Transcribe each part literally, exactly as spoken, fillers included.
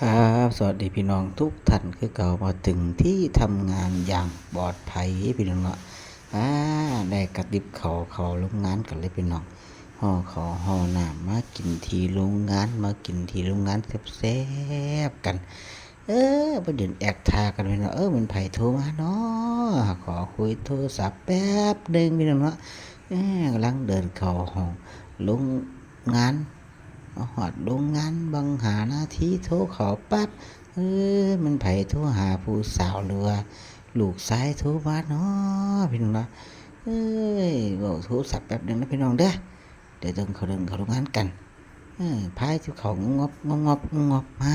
ครับ สวัสดีพี่น้องทุกท่านคือเก่า มาถึงที่ทำงานอย่างปลอดภัยพี่น้องเนาะ อ่า ได้กระติบเขา เขาโรงงานกันเลยพี่น้อง ห่อเขาห่อน้ำมากินที่โรงงาน มากินที่โรงงานแซ่บๆกัน เออ ไปเดินแอกทากันพี่น้อง เออ มันไผโทรมาเนาะ ขอคุยโทรศัพท์แป๊บหนึ่งพี่น้องเนาะ เออกำลังเดินเข้าห้องโรงงาน มาฮอดโรงงานบังหานาทีโทรเข้าปั๊บ เออ มันไผโทรหาผู้สาวหรือว่าลูกชายโทรมาเนาะพี่น้องเนาะ เอ้ย เว้าโทรศัพท์แป๊บหนึ่งนะพี่น้องเด้อ เดี๋ยวต้องเข้าเดินเข้าโรงงานกัน เออ พายที่เขางบงบงบงบมา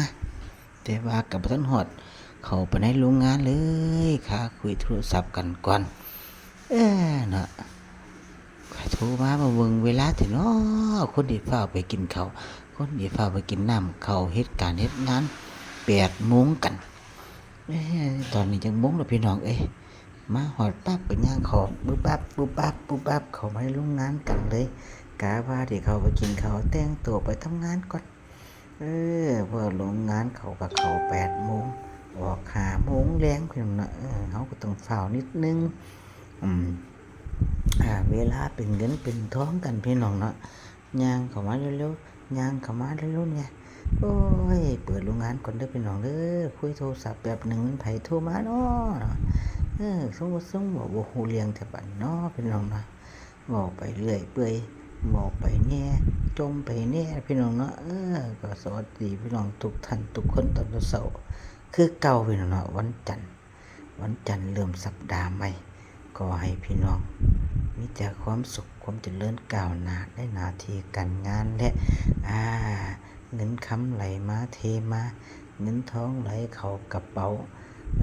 แต่ว่ากับบ่ทันฮอด เข้าไปในโรงงานเลย ขาคุยโทรศัพท์กันก่อน เออ เนาะ ข้อยโทรมา มาเบิ่งเวลาแท้น้อ คนที่ฟ้าวไปกินข้าว คนที่ฟ้าวไปกินน้ำ เข้าเฮ็ดการเฮ็ดงาน แปดโมงกัน เอ๊ะ ตอนนี้จักโมงแล้วพี่น้องเอ้ย มาฮอดปั๊บก็ย่างเข้า บึบบับ บึบบับ บึบบับ เข้ามาในโรงงานกันเลย กะว่าสิเข้าไปกินข้าว แต่งตัวไปทำงานก่อน เออ เพราะโรงงานเขาก็เข้าแปดโมง ออกห้าโมงแลงพี่น้องเนาะ เออ เฮาก็ต้องฟ้าวนิดนึง อืม อ่า เวลาเป็นเงินเป็นทองกันพี่น้องเนาะ ย่างเข้ามาเร็วๆ ย่างเข้ามาเร็วๆ เนี่ย โอ้ย เปิดโรงงานก่อนเด้อพี่น้องเด้อ คุยโทรศัพท์แป๊บหนึ่ง มันไผโทรมาเนาะ เออ ซุ่มๆ เว้าบ่ฮู้เรื่องแท้บัดนี้เนาะพี่น้องเนาะ เว้าไปเรื่อยเปื่อย เว้าไปแหน่ จ่มไปแหน่พี่น้องเนาะ เออ ก็สวัสดีพี่น้องทุกท่านทุกคนตอนเช้าๆ คือเก่าพี่น้องเนาะ วันจันทร์ วันจันทร์เริ่มสัปดาห์ใหม่ ขอให้พี่น้องมีแต่ความสุข ความเจริญก้าวหน้าในหน้าที่การงานและ อ่า เงินคำไหลมาเทมา เงินทองไหลเข้ากระเป๋า เอ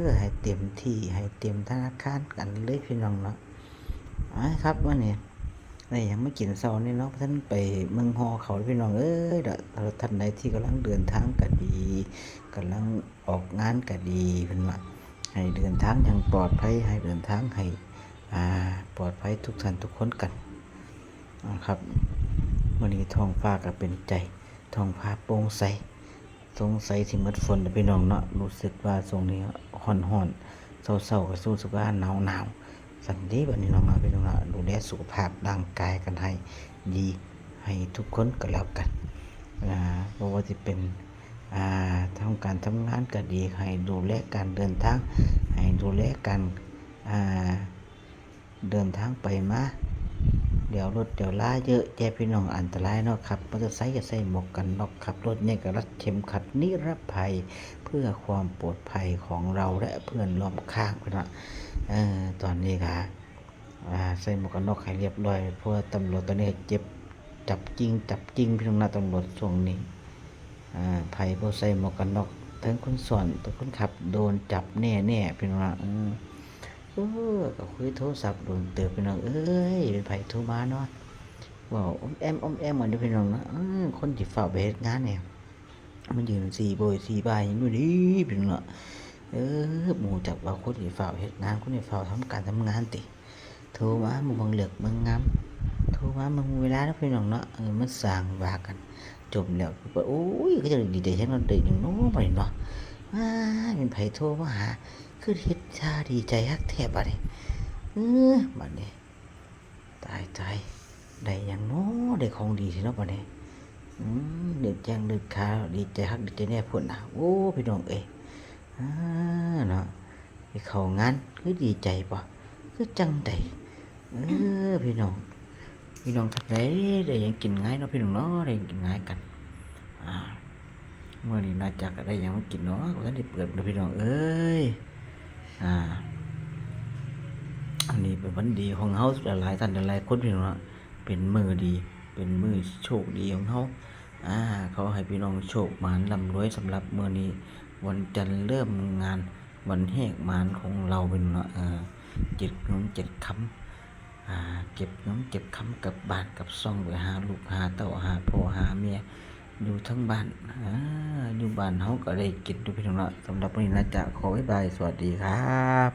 อ ให้เต็มที่ ให้เต็มธนาคารกันเลยพี่น้องเนาะ อ่า ครับ มื้อนี้ได้หยังมากินเช้านี้เนาะ ท่านไปเมืองฮอเขาพี่น้องเอ้ย เด้อ ท่านใดที่กำลังเดินทางก็ดี กำลังออกงานก็ดี เพิ่นว่า ให้เดินทางอย่างปลอดภัย ให้เดินทางให้ อ่า ปลอดภัยทุกท่านทุกคนกันนะครับ มื้อนี้ท้องฟ้าก็เป็นใจ ท้องฟ้าโปร่งใส สงสัยสิหมดฝนแล้วพี่น้องเนาะ รู้สึกว่าช่วงนี้ร้อนๆ เช้าๆ ก็รู้สึกว่าหนาวๆ ซั่นเด้ บัดนี้น้องๆ พี่น้องเนาะ ดูแลสุขภาพร่างกายกันให้ดี ให้ทุกคนก็แล้วกัน อ่า บ่ว่าสิเป็น อ่า ทำการทำงานก็ดี ให้ดูแลการเดินทาง ให้ดูแลการ อ่า เดินทางไปมา เดี๋ยวรถเดี๋ยวลาเยอะแยะพี่น้อง อันตรายเนาะ ขับมอเตอร์ไซค์ก็ใส่หมวกกันน็อก ขับรถใหญ่ก็รัดเข็มขัดนิรภัย เพื่อความปลอดภัยของเราและเพื่อนร่วมข้างพี่น้อง เออ ตอนนี้ก็ อ่า ใส่หมวกกันน็อกให้เรียบร้อย เพราะว่าตำรวจตอนนี้เจ็บ จับจริง จับจริงพี่น้องนะ ตำรวจช่วงนี้ อ่า ไผบ่ใส่หมวกกันน็อก ทั้งคนซ้อน ทั้งคนขับ โดนจับแน่ๆ พี่น้องนะ อืม เออ ก็คุยโทรศัพท์โดนเติบพี่น้องเอ้ย เป็นไผโทรมาเนาะ เว้าอ้อมแอ้มอ้อมแอ้มกันอยู่พี่น้องเนาะ เออ คนที่ฟ้าวไปเฮ็ดงานเนี่ย มันยืนสี่โบยสี่บายอยู่นี่พี่น้องเนาะ เออ บ่ฮู้จักว่าคนที่ฟ้าวเฮ็ดงาน คนที่ฟ้าวทำการทำงานติ โทรมาเบิ่งเลิกเบิ่งงาม โทรมาเบิ่งเวลาเนาะพี่น้องเนาะ เออ มันสร้างว่ากัน จ่มแล้ว โอ้ย ก็จะดีใจแฮงเนาะ ได้หยังเนาะ บัดนี้เนาะ อ้าย เป็นไผโทรมาหา คือเฮ็ดท่าดีใจคักแท้บัดนี้ เออ บัดนี้ ตาย ตาย ได้หยังเนาะ ได้ของดีแท้เนาะบัดนี้ อืม เลือดแจ้งเลือดขาว ดีใจคักดีใจแน่พุ้นน่ะ โอ้ พี่น้องเอ้ย อ่า เนาะ ไปเข้างาน คือดีใจบ่ คือจั่งใด เออ พี่น้อง พี่น้องท่านใดได้หยังกินง่ายเนาะพี่น้องเนาะ ได้หยังกินง่ายกัน อ่า มื้อนี้น่าจะได้หยังมากินเนาะ บ่ทันได้เปิดเลยพี่น้องเอ้ย อ่า อันนี้เป็นวันดีของเฮาหลายๆท่านหลายๆคนพี่น้องเนาะ เป็นมื้อดี เป็นมื้อโชคดีของเฮา อ่า ขอให้พี่น้องโชคหมานร่ำรวยสำหรับมื้อนี้ วันจันทร์เริ่มงาน วันแหกหมานของเราพี่น้องเนาะ เออ เจ็ดเงินเจ็ดคำ อ่า เก็บเงินเก็บคำกลับบ้านกลับช่องไปหาลูกหาเต้าหาพ่อหาเมีย อยู่ทั้งบ้าน อ่า อยู่บ้านเฮาก็ได้กินอยู่พี่น้องเนาะ สำหรับมื้อนี้น่าจะขอบ๊ายบาย สวัสดีครับ